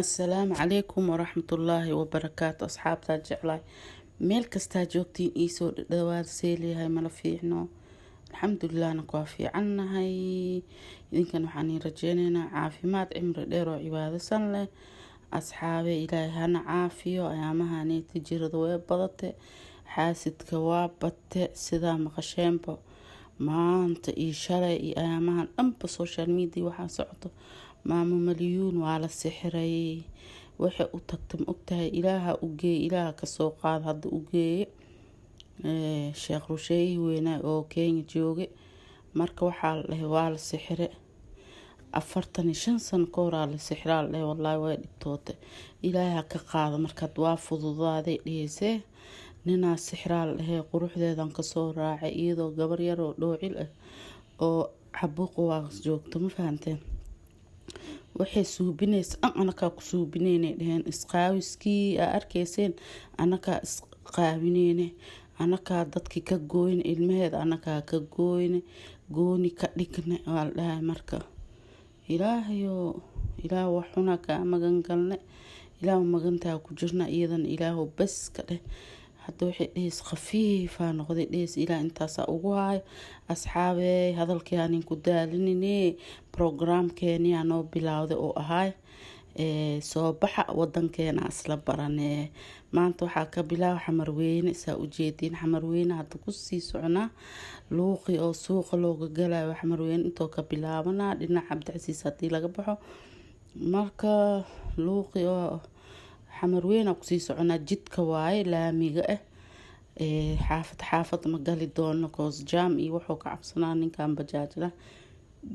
Asalaamu calaykum waraxmatullaahi wabarakaatu. Asxaabtaa jeclaay, meel kastaa joogtiin, iisoo dhadhawaad. Seeliyahay, mala fiicno? Alxamdulilahna waa fiicannahay. Idinkan waxaan iin rajeyneynaa caafimaad, cimri dheer oo cibaadasan leh. Asxaabe, Ilaahay hana caafiyo. Ayaamahaneeta jirada way badate, xaasidka waa bate. Sidaa maqasheenba, maanta iyo shalay iyo ayaamahan dhanba social media waxaa socoto Maamo Malyuun waa la sixiray. Waxay u tagta ma ogtahay? Ilaaha u geeye, Ilaaha kasoo qaad. Hadda u geeye Sheekh Rusheeyihii weynaa oo Kenya jooge. Marka waxaa la dhahay waa la sixire, 45 sano ka horaa la sixiraa la dhahay. Wallaahi way dhibtootay, Ilaahay ha ka qaado. Markaad waa fududaaday dhiheysee, ninaa sixiraa la dhahay. Quruxdeedan kasoo raacay iyadoo gabar yar oo dhoocil ah oo cabuuqa waa joogto. Ma fahanteen? Waxay suubinaysa dhan anakaa ku suubineynay dheheen. Isqaawiskii aa arkayseen anakaa isqaawineyne, anakaa dadkii ka gooyne, ilmaheeda anakaa ka gooyne, gooni ka dhigne waa la dhahay. Marka Ilaahayo, Ilaah wax xunaa kaa magan galne, Ilaah magantaa ku jirna, iyadana Ilaahow bes ka dheh. Hadda waxay dheheys khafiifaa noqday dheheys. Ilaah intaasaa ugu haayo. Asxaabey, hadalkii aanin ku daalinine, programkeeniyaa noo bilaawday oo ahaay soo baxa, wadankeena isla baranee. Maanta waxaa ka bilaaba Xamarweyne. Saa ujeediin, Xamarweyne hadda kusii soconaa. Luuqi oo suuqa looga galayo Xamarweyne intoo ka bilaabanaa, dhinaca Cabdicasiis hadii laga baxo. Marka luuqi oo Xamarweyne kusii soconaa, jidka waaye laamiga ah. Xaafad xaafad ma gali doono, koos jaam iyo wuxuu ka cabsanaa ninkan bajaajla.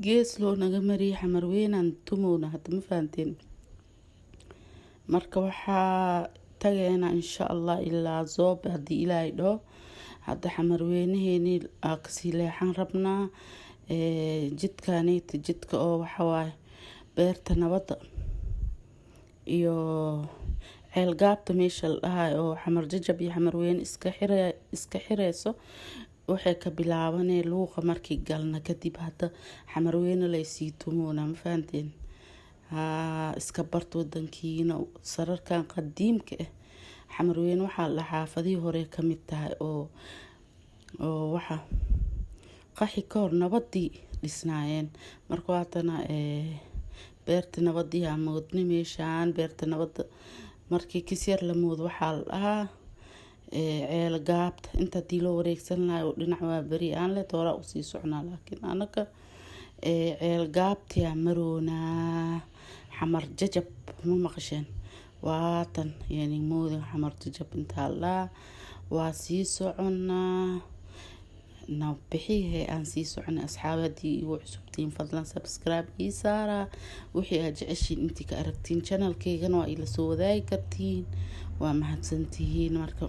Gees loo naga mariyay, Xamarweynaan tumowna hadda. Ma fahanteen? Marka waxaa tageena insha Allah ilaa Zoobe haddii Ilaahay dhaho. Hadda Xamarweynaheeni aa kasii leexan rabnaa. Jidkaneyta, jidka oo waxawaaye Beerta Nabadda iyo Ceelgaabta meesha la dhahayo oo Xamar Jajab iyo Xamarweyne iska xireyso, waxay ka bilaabanee luuqa markii galna kadib. Hadda Xamarweyne laysii tumoona. Ma fahanteen? Haa, iska barta wadankiina, sararkan qadiimka ah. Xamarweyne waxaa la xaafadihii hore kamid tahay oo waxa qaxi ka hor nabadii dhisnaayeen. Marka waatana Beerta Nabadii aa moodna. Meeshaan Beerta Nabadda markii kisyar la moodo, waxaa la dhahaa Ceel Gaabta. Inta hadii loo wareegsan lahay oo dhinac waa beri aan leh tooraa usii socnaa, laakiin anaka Ceel Gaabtiyaa maroonaa. Xamar Jajab ma maqasheen? Waatan yani mooda Xamar Jajab intaa la dhahaa. Waa sii soconaa, nabixihe aan sii soconay. Asxaabi, haddii igu cusubtiin, fadlan subscribe ii saaraa. Wixii aad jeceshiin intii ka aragtiin channelkeygana waa ila soo wadaagi kartiin. Waa mahadsantihiin. Marka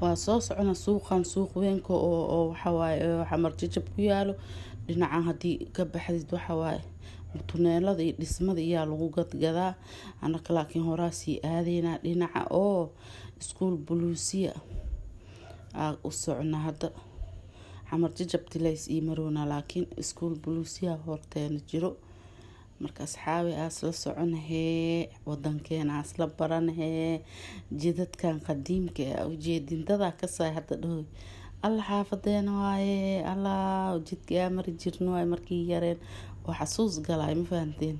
waa soo socona. Suuqan suuq weynka oo waxawaaye Xamar Jajab ku yaalo. Dhinacan haddii ka baxdid, waxawaaye tuneelada iyo dhismada iyaa lagu gadgadaa. Anaka laakiin horaa sii aadeynaa, dhinaca oo Iskuul Buluusiya aa u socona. Hadda Xamar Jajab tilays ii maroona, laakiin Iskuul Buluusiya horteena jiro. Marka asxaabi, aas la soconahee, wadankeena aas la baranahee. Jidadkan qadiimka ah ujeedin, dadaa kasaay hadda dhahoy alla xaafadeena waaye, allah jidka aa mari jirno waaye markii yareen oo xasuus galay. Ma fahanteen?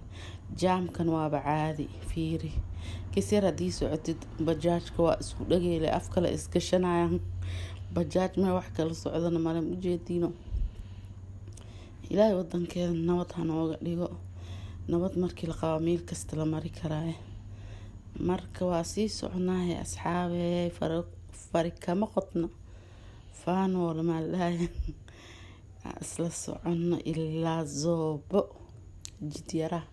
Jaamkan waaba caadi. Fiiri, kisyar haddii socotid, bajaajka waa isku dhageyle, af kale isgashanayaan. Bajaaj ma wax kala socdana male. Ujeediino? Ilaahay wadankeeda nabad hanooga dhigo. Nabad markii la qabo, meel kasta la mari karaaye. Marka waa sii soconaahe asxaabe, fari kama qodno, faanoole maa la dhahay. Isla socono ilaa Zoobo, jidyaraha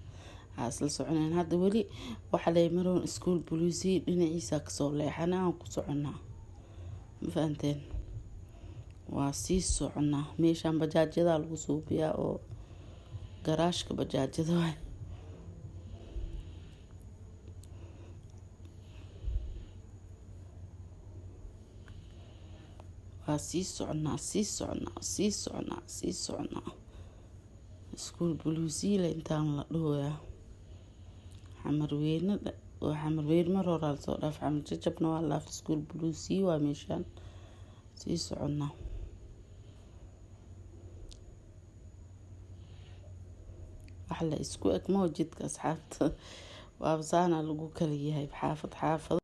aa isla soconeen. Hadda weli waxaa lay maroon Iskuul Buluusiya dhinaciisa kasoo leexana aan ku soconaa. Ma fahanteen? Waa sii soconaa. Meeshaan bajaajyadaa lagu suubiyaa oo garaashka bajaajyada waay. Waa sii soconaa, sii soconaa, sii soconaa, sii soconaa. Iskuul Buluusiila intaan la dhahoyaa. Xamarweyne waa Xamarweyne, mar horaa lasoo dhaaf. Xamar Jajabna waa la dhaaf. School Buluusiya waa meeshaan sii soconaa. Wax la isku eg maho jidka, asxaabta. Waaba saana lagu kala yahay xaafad xaafado.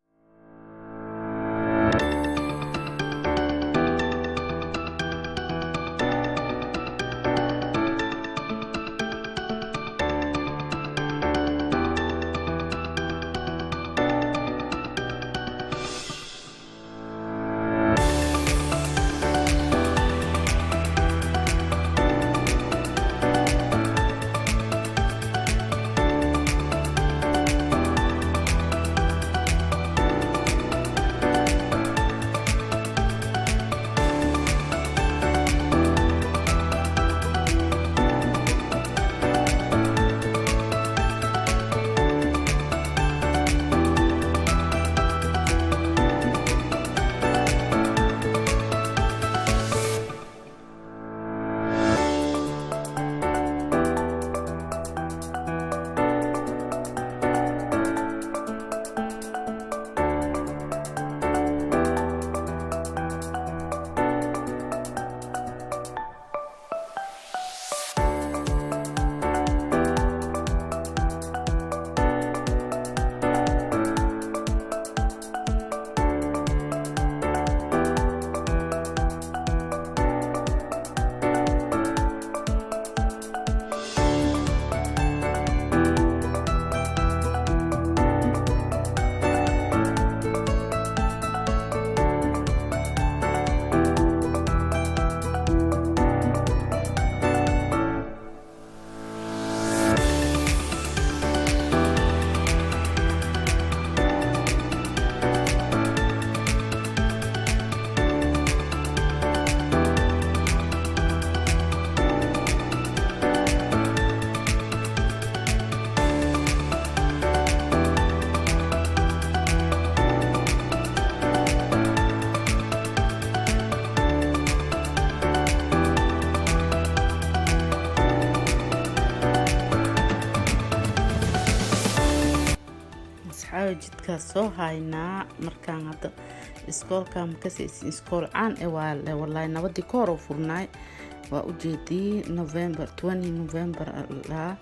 Asxaabi, jidkaas soo haynaa. Markaan hadda iskoolka makasaysin, iskool caan e waa walaahi. Nabadii ka hor oo furnaay waa ujeediyey, November 20 November lahaa.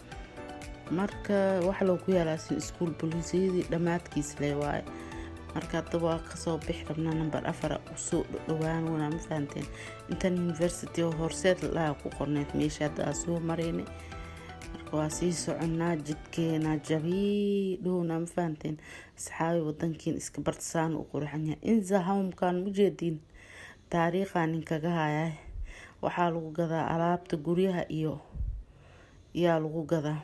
Marka waxa loo ku yaalaa iskuul booliisiyadii dhammaadkiis le waaye. Marka hadda waa kasoo bixi rabnaa, number 4 usoo dhowaan wana, ma fahanteen? Intan university oo Horseed la ku qorneyd meesha hadda aa soo mareyne. Marka waa sii soconaa, jidkeena jabii dhowna, ma fahanteen, asxaabi? Wadankiin iska bartasaan u qurxan yahay. Inza Homekan ujeediin, taariikha ninkaga haya. Waxaa lagu gadaa alaabta guryaha iyo yaa lagu gadaa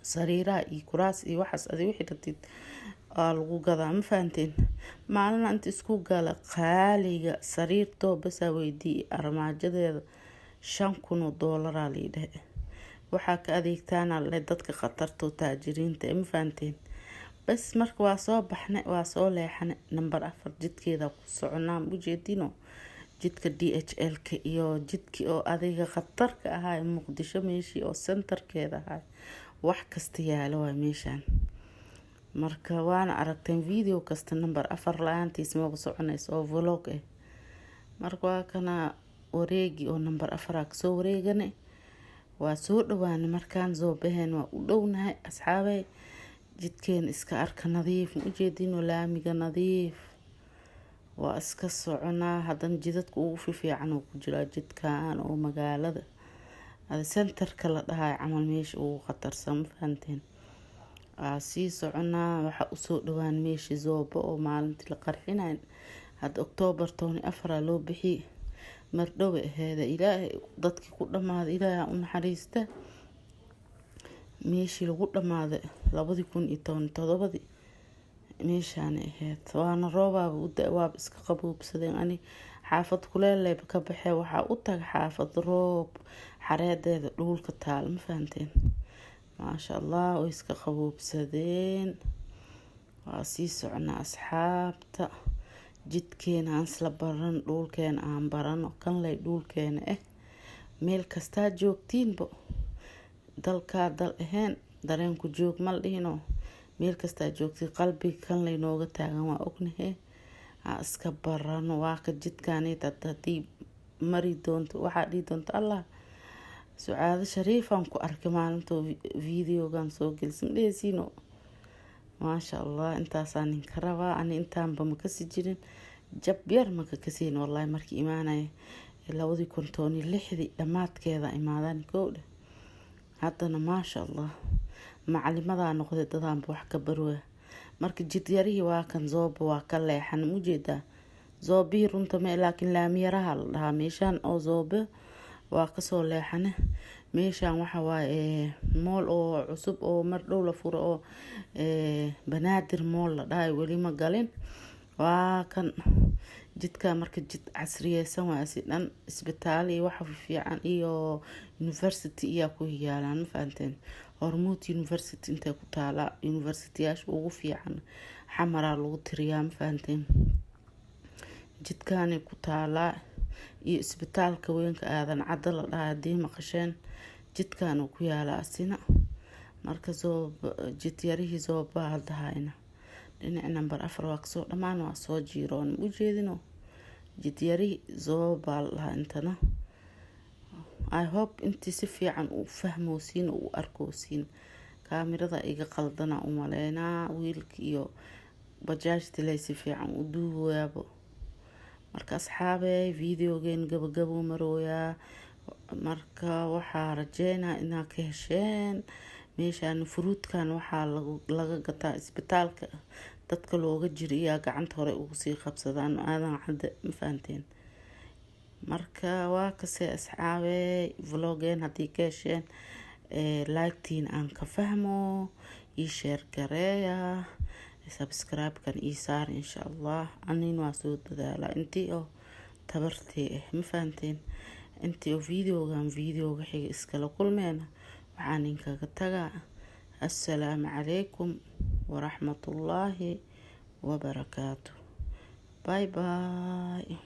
sariiraha iyo kuraas iyo waxaas adi wixii rabtid aa lagu gadaa, ma fahanteen? Maalina inta isku gala qaaliga sariirtoo basaa weydiiyey, armaajadeeda $5,000 liidhehe. Waxaa ka adeegtaana le dadka khatarto, taajiriinta, ma fahanteen? Bas, marka waa soo baxne, waa soo leexane, number 4 jidkeeda ku soconaa. Ujeedino jidka DHL-ka iyo jidkii oo adiga khatarka ahaa Muqdisho, meeshii oo centerkeeda ahaa, wax kasta yaalo waa meeshaan. Marka waana aragteen, video kasta number 4 la-aantiis maba soconayso oo vlog ah. Marka waa kana wareegi oo number 4 kasoo wareegane, waa soo dhawaanay. Markaan zoobaheen waa u dhownahay, asxaabey. Jidkeena iska arka, nadiif, ma ujeedino? Laamiga nadiif waa, iska soconaa. Haddana jidadka ugu fiican oo ku jiraa jidkan oo magaalada ada centerka la dhahayo camal, meesha ugu khatarsan, ma fahanteen? Waa sii soconaa, waxaa usoo dhawaan meeshii Zoobo oo maalintii la qarxinay. Hadda Octoobar 14 loo bixiyey, mardhowe aheeda. Ilaahay dadkii ku dhamaaday Ilaahay u naxariista. Meeshii lagu dhamaaday 2017-dii meeshaana aheyd. Waana roobaaba u da, waaba iska qaboobsadeen. Ani xaafad kuleeleyba ka baxee, waxaa u taga xaafad roob xareedeeda dhuulka taal, ma fahanteen? Maasha Allah, way iska qaboobsadeen. Waa sii soconaa, asxaabta. Jidkeena aan isla baran, dhuulkeena aan barano, kan lay dhuulkeena ah. Meel kastaa joogtiinbo, dalkaa dal ahayn. Dareenku joog ma la dhihino, meel kastaa joogtay qalbiga kan laynooga taagan, waa ognahe. Ha iska barano. Waa ka jidkaanit hadii mari doonto, waxaa dhihi doonta, "Allah, Sucaado Shariifaan ku arkay maalintoo videogan soo gelisa," ma dheheysiino? Maasha Allah, intaasaa ninka rabaa. Ani intaanba makasi jirin, jab yar maka kasiin wallahi. Markii imaanaya 2016-dii dhammaadkeeda imaadaan kowdha, haddana maasha Allah, macalimadaa noqday, dadaanba wax ka barwaa. Marka jidyarihii waa kan, Zooba waa ka leexan, ujeedaa Zoobihii runta ma, laakiin laamiyaraha la dhahaa meeshaan oo Zoobe waa kasoo leexane. Meeshaan waxa waaye mall oo cusub oo mar dhow la furo oo Banaadir Mall la dhahay, weli ma galin. Waa kan jidka. Marka jid casriyeysan waa si dhan, isbitaal iyo waxa fiican iyo university iyaa ku yaalaan, ma fahanteen? Hormuud University intay ku taalaa, universityyaasha ugu fiican Xamaraa lagu tiriyaa, ma fahanteen? Jidkaanay ku taalaa iyo isbitaalka weynka Aadan Cadda la dhaha, hadii maqasheen, jidkan ku yaalaa asina. Marka jidyarihii Zooba hadahayna dhinac number 4 waa kasoo dhamaan, waa soo jiiroon, ma ujeedino? Jidyarihii Zoobaa la dhahaa intana. I hope intii si fiican u fahmoosiin oo u arkoosiin. Kaamirada iga qaldana u maleynaa, wiilka iyo bajaajtilay si fiican u duubayaabo. Marka asxaabey, videogeen gabagabo marooyaa. Marka waxaa rajeynaa inaad ka hesheen. Meeshaan furuudkan waxaa laga gataa isbitaalka dadka looga jiro iyaa gacanta hore ugu sii qabsadaan, Aadan Cadde, ma fahanteen? Marka waa kasee asxaabey, vlogeen haddii ka hesheen, like-tiin aan ka fahmo, ii share gareeya, subscribe-kan ii saar, insha Allah. Anin waa soo dadaalaa intii oo tabartee ah, ma fahanteen? Intii oo videogan videoga xiga iskala kulmeena, waxaan inkaga tagaa assalaamu calaykum waraxmatullaahi wabarakaatu. Bye bye.